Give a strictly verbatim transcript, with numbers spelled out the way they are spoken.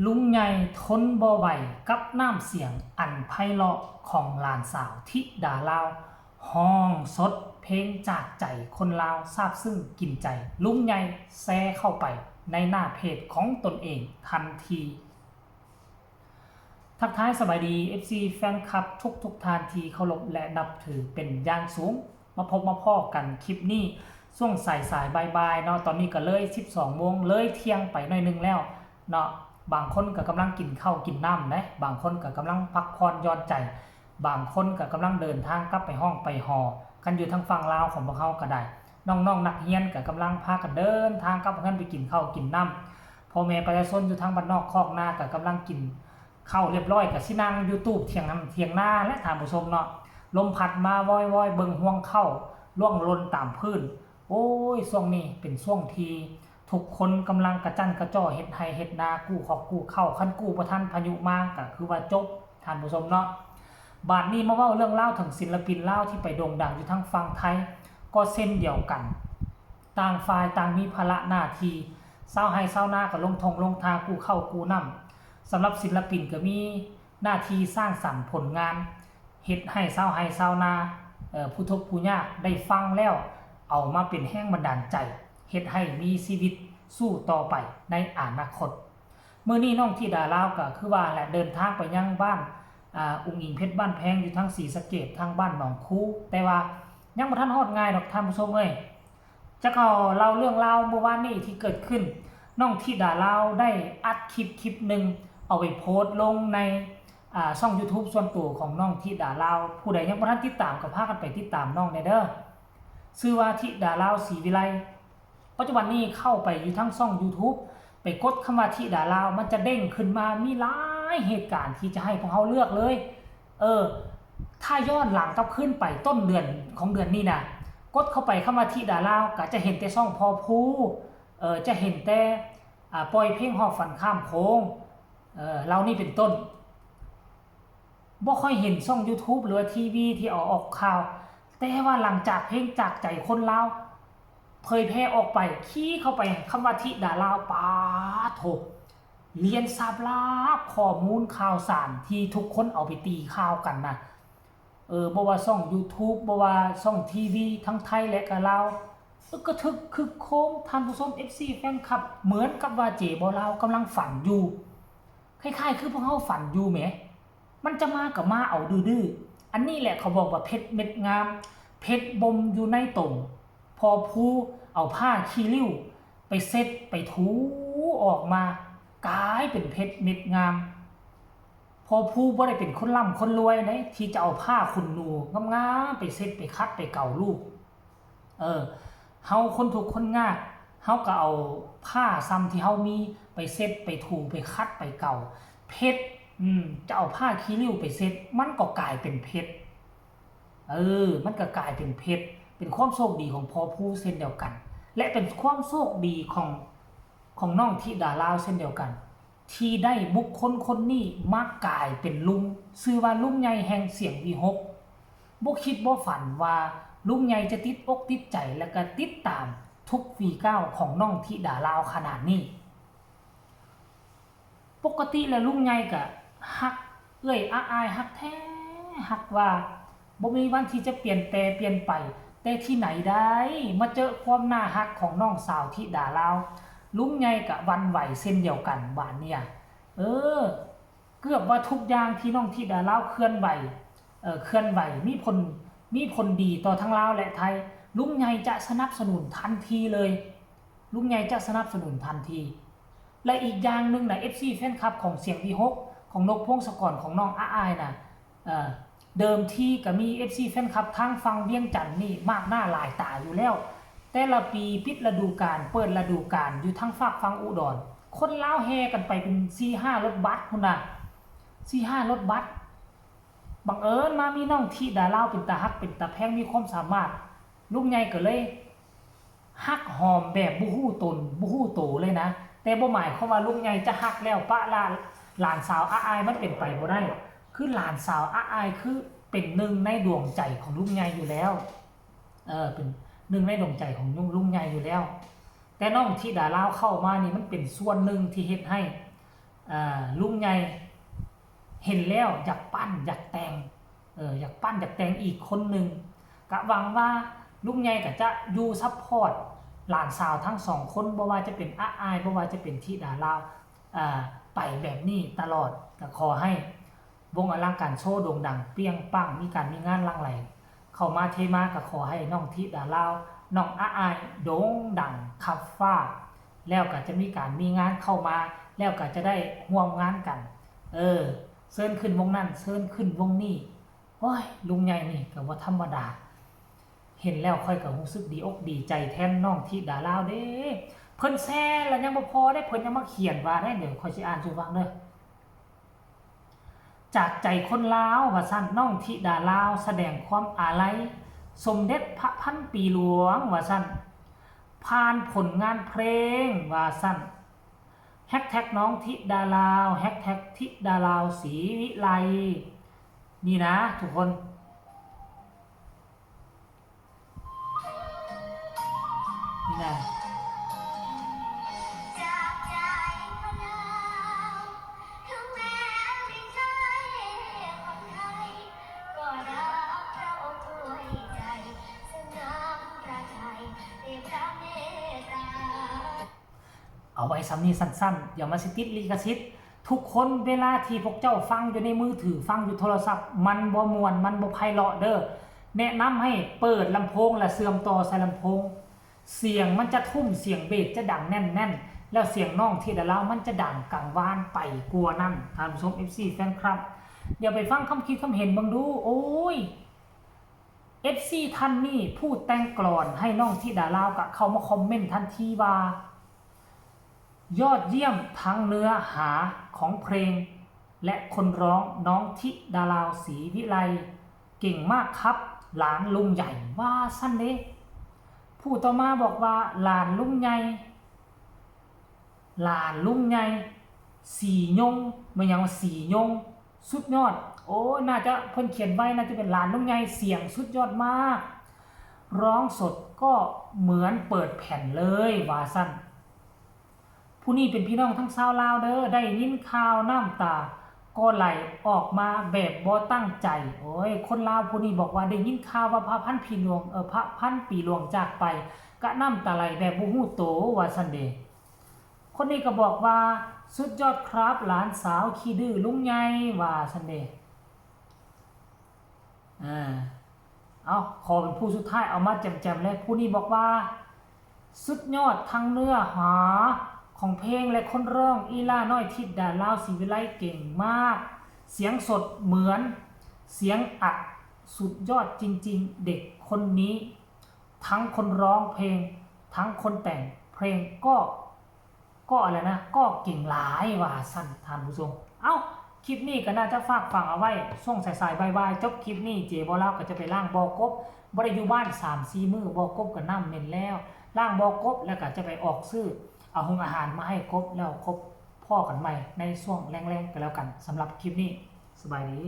ลุงใหญ่ทนบ่ไหวกับน้ำเสียงอันไพเราะของหลานสาวธิดาลาว ฮ้องสดเพลงจากใจคนลาว ซาบซึ้งกินใจ ลุงใหญ่แชร์เข้าไปในหน้าเพจของตนเองทันที ทักทายสบายดี เอฟซี แฟนคลับทุกทุกๆท่านที่เคารพและนับถือเป็นอย่างสูง มาพบมาพ้อกันคลิปนี้ช่วงสายๆ บ่ายๆ เนาะ ตอนนี้ก็เลย สิบสองโมง เลยเที่ยงไปหน่อยนึงแล้วเนาะ บางคนก็กำลังกินข้าวกินน้ำนะ บางคนก็กำลังพักผ่อนหย่อนใจ บางคนก็กำลังเดินทางกลับไปห้องไปหอ คันอยู่ทางฝั่งลาวของพวกเฮาก็ได้ น้องๆ นักเรียนก็กำลังพากันเดินทางกลับเฮือนไปกินข้าวกินน้ำ พ่อแม่ประชาชนอยู่ทางบ้านนอกคอกนาก็กำลังกินข้าวเรียบร้อย ก็สินั่งอยู่ตูบเถียงนำเถียงนาและท่านผู้ชมเนาะ ลมพัดมาวอยๆ เบิ่งฮวงข้าวร่วงหล่นตามพื้น โอ้ย ช่วงนี้เป็นช่วงที่ทุกคนกำลังกระจั้นกระจ้อเฮ็ดไฮ่เฮ็ดนา กู้คอกกู้ข้าว คันกู้บ่ทันพายุมาก็คือว่าจบ ท่านผู้ชมเนาะ บาดนี้มาเว้าเรื่องราวถึงศิลปินลาวที่ไปโด่งดังอยู่ทางฝั่งไทย ก็เช่นเดียวกัน ต่างฝ่ายต่างมีภาระหน้าที่ ชาวไฮ่ชาวนาก็ลงท่งลงทากู้ข้าวกู้น้ำ สำหรับศิลปินก็มีหน้าที่สร้างสรรค์ผลงาน เฮ็ดให้ชาวไฮ่ชาวนา เอ่อ ผู้ทุกข์ผู้ยากได้ฟังแล้ว เอามาเป็นแรงบันดาลใจ เฮ็ดให้มีชีวิตสู้ต่อไปในอนาคต มื้อนี้น้องธิดาลาวก็คือว่าแหละ เดินทางไปยังบ้าน อ่า อุ๋งอิ๋งเพชรบ้านแพงอยู่ทางศรีสะเกษ ทางบ้านหนองคู แต่ว่ายังบ่ทันฮอดง่ายดอกท่านผู้ชมเอ้ย จะขอเล่าเรื่องราวเมื่อวานนี้ที่เกิดขึ้น น้องธิดาลาวได้อัดคลิปคลิปหนึ่ง เอาไปโพสต์ลงใน อ่า ช่อง YouTube ส่วนตัวของน้องธิดาลาว ผู้ใดยังบ่ทันติดตามก็พากันไปติดตามน้องแหน่เด้อ ชื่อว่าธิดาลาวศรีวิไล ปัจจุบันนี้เข้าไปอยู่ทั้งช่อง YouTube ไปกดคำว่าธิดาลาว มันจะเด้งขึ้นมามีหลายเหตุการณ์ที่จะให้พวกเราเลือกเลย เออ ถ้าย้อนหลังกลับคืนไปต้นเดือนของเดือนนี้นะ กดเข้าไปคำว่าธิดาลาว ก็จะเห็นแต่ช่องพอภู เออ จะเห็นแต่ อ่า ปล่อยเพลงฮอดฝันข้ามโขง เออ เหล่านี้เป็นต้น บ่ค่อยเห็นช่อง YouTube หรือว่าทีวีที่เอาออกข่าว แต่ว่าหลังจากเพลงจากใจคนลาว เผยแพร่ออกไป คลิกเข้าไปคำว่าธิดาลาว ป๊าดโถ เรียนทราบลาบข้อมูลข่าวสารที่ทุกคนเอาไปตีข่าวกันนะ เออ บ่ว่าช่อง YouTube บ่ว่าช่องทีวีทั้งไทยและก็ลาว อึกกระทึกคึกโครม ท่านผู้ชม เอฟซี แฟนคลับ เหมือนกับว่าเจ๋บ่าวลาวกำลังฝันอยู่ คล้ายๆ คือพวกเราฝันอยู่แหม มันจะมาก็มาเอาดื้อๆ อันนี้แหละเขาบอกว่าเพชรเม็ดงาม เพชรบ่มอยู่ในตม พอภูเอาผ้าขี้ริ้วไปเช็ดไปถูออกมา กลายเป็นเพชรเม็ดงาม พอภูบ่ได้เป็นคนร่ำคนรวยเด้ ที่จะเอาผ้าขนหนูงามๆ ไปเช็ดไปขัดไปเกาลูก เออ เฮาคนทุกข์คนยาก เฮาก็เอาผ้าส่ำที่เฮามีไปเช็ดไปถูไปขัดไปเกา เพชร อืม จะเอาผ้าขี้ริ้วไปเช็ด มันก็กลายเป็นเพชร เออ มันก็กลายเป็นเพชร เป็นความโชคดีของพอภูเช่นเดียวกัน และเป็นความโชคดีของ ของน้องธิดาลาวเช่นเดียวกัน ที่ได้บุคคลคนนี้มากลายเป็นลุง ชื่อว่าลุงใหญ่แห่งเสียงวีหก บ่คิดบ่ฝันว่าลุงใหญ่จะติดอกติดใจและก็ติดตามทุกฝีก้าวของน้องธิดาลาวขนาดนี้ ปกติแล้วลุงใหญ่ก็ฮักเอื้อยอาอาย ฮักแท้ฮักว่า บ่มีวันที่จะเปลี่ยนแปลเปลี่ยนไป แต่ที่ไหนได้มาเจอความน่าฮักของน้องสาวธิดาลาว ลุงใหญ่ก็หวั่นไหวเช่นเดียวกันบาดเนี่ย เออ เกือบว่าทุกอย่างที่น้องธิดาลาวเคลื่อนไหว เอ่อ เคลื่อนไหว มีผล มีผลดีต่อทั้งลาวและไทย ลุงใหญ่จะสนับสนุนทันทีเลย ลุงใหญ่จะสนับสนุนทันที และอีกอย่างหนึ่งนะ เอฟซี แฟนคลับของเสียงวีหก ของนกพงศกร ของน้องอาอายนะ เอ่อ เดิมทีก็มี เอฟซี แฟนคลับทางฝั่งเวียงจันทน์นี่มากหน้าหลายตาอยู่แล้ว แต่ละปีปิดฤดูกาล เปิดฤดูกาลอยู่ทางฟากฝั่งอุดร คนลาวแห่กันไปเป็นสี่ห้ารถบัสพุ้นนะ สี่ห้ารถบัส บังเอิญมามีน้องธิดาลาวเป็นตาฮักเป็นตาแพง มีความสามารถ ลุงใหญ่ก็เลย ฮักหอมแบบบ่ฮู้ตนบ่ฮู้โตเลยนะ แต่บ่หมายความว่าลุงใหญ่จะฮักแล้วปะละหลานสาวอาอาย มันเป็นไปบ่ได้ คือหลานสาวอาอายคือเป็นหนึ่งในดวงใจของลุงใหญ่อยู่แล้ว เออ เป็นหนึ่งในดวงใจของลุง ลุงใหญ่อยู่แล้ว แต่น้องธิดาลาวเข้ามานี่มันเป็นส่วนหนึ่งที่เฮ็ดให้ อ่าลุงใหญ่เห็นแล้วอยากปั้นอยากแต่ง เอออยากปั้นอยากแต่งอีกคนหนึ่ง กะหวังว่าลุงใหญ่ก็จะอยู่ซัพพอร์ตหลานสาวทั้งสองคน บ่ว่าจะเป็นอ้าอายบ่ว่าจะเป็นธิดาลาวอ่าไปแบบนี้ตลอด ก็ขอให้วงอลังการโชว์โด่งดังเปรี้ยงปัง มีการมีงานหลั่งไหลเข้ามาเทมา ก็ขอให้น้องธิดาลาว น้องอ้าอายโด่งดังคับฟ้า แล้วก็จะมีการมีงานเข้ามา แล้วก็จะได้ร่วมงานกัน เออเชิญขึ้นวงนั้นเชิญขึ้นวงนี้ โอ้ยลุงใหญ่นี่ก็บ่ธรรมดา เห็นแล้วข้อยก็รู้สึกดีอกดีใจแทนน้องธิดาลาวเด้ เพิ่นแชร์แล้วยังบ่พอเด้ เพิ่นยังมาเขียนว่าได้ เดี๋ยวข้อยสิอ่านสู่ฟังเด้อ จากใจคนลาวว่าซั่น น้องธิดาลาวแสดงความอาลัย สมเด็จพระพันปีหลวงว่าซั่น ผ่านผลงานเพลงว่าซั่น แฮชแท็กน้องธิดาลาว แฮชแท็กธิดาลาวศรีวิไล นี่นะทุกคน นี่นะ เอาไว้ส่ำนี้สั้นๆ เดี๋ยวมันสิติดลิขสิทธิ์ ทุกคนเวลาที่พวกเจ้าฟังอยู่ในมือถือ ฟังอยู่โทรศัพท์ มันบ่ม่วน มันบ่ไพเราะเด้อ แนะนำให้เปิดลำโพงและเชื่อมต่อใส่ลำโพง เสียงมันจะทุ่ม เสียงเบสจะดังแน่นๆ แล้วเสียงน้องธิดาลาวมันจะดังกังวานไปกว่านั้น ท่านผู้ชม เอฟซี แฟนคลับ เดี๋ยวไปฟังคำคิดคำเห็นเบิ่งดู โอ้ย เอฟซี ท่านนี้ผู้แต่งกลอนให้น้องธิดาลาวก็เข้ามาคอมเมนต์ทันทีว่า ยอดเยี่ยมทั้งเนื้อหาของเพลง และคนร้องน้องธิดาลาวศรีวิไล เก่งมากครับ หลานลุงใหญ่ ว่าซั่นเด้ ผู้ต่อมาบอกว่าหลานลุงใหญ่ หลานลุงใหญ่ สียง แม่นหยังว่าสียง สุดยอด โอ้ น่าจะเพิ่นเขียนไว้ น่าจะเป็นหลานลุงใหญ่ เสียงสุดยอดมาก ร้องสดก็เหมือนเปิดแผ่นเลย ว่าซั่น ผู้นี้เป็นพี่น้องทั้งชาวลาวเด้อ ได้ยินข่าวน้ำตาก็ไหลออกมาแบบบ่ตั้งใจ โอ้ย คนลาวผู้นี้บอกว่าได้ยินข่าวว่าพระพันปีหลวง เออ พระพันปีหลวงจากไป ก็น้ำตาไหลแบบบ่ฮู้โต ว่าซั่นเด้ คนนี้ก็บอกว่าสุดยอดครับ หลานสาวขี้ดื้อลุงใหญ่ ว่าซั่นเด้ อ่า เอา ขอเป็นผู้สุดท้าย เอามาแจ่มๆเลย ผู้นี้บอกว่า สุดยอดทั้งเนื้อหาของเพลงและคนร้อง อีหล้าน้อยธิดาลาวศรีวิไลเก่งมาก เสียงสดเหมือนเสียงอัด สุดยอดจริงๆ เด็กคนนี้ ทั้งคนร้องเพลง ทั้งคนแต่งเพลงก็ ก็อะไรนะ ก็เก่งหลาย ว่าซั่น ท่านผู้ชม เอ้า คลิปนี้ก็น่าจะฝากฝังเอาไว้ ช่วงสายๆ บ่ายๆ จบคลิปนี้ เจบ่าวลาวก็จะไปล้างบ่อกบ บ่ได้อยู่บ้านสามสี่มื้อ บ่อกบก็น้ำเหม็นแล้ว ล้างบ่อกบแล้วก็จะไปออกซื้อ เอาหุงอาหารมาให้กบ แล้วพบพ้อกันใหม่ในช่วงแลงๆ ก็แล้วกัน สำหรับคลิปนี้ สบายดี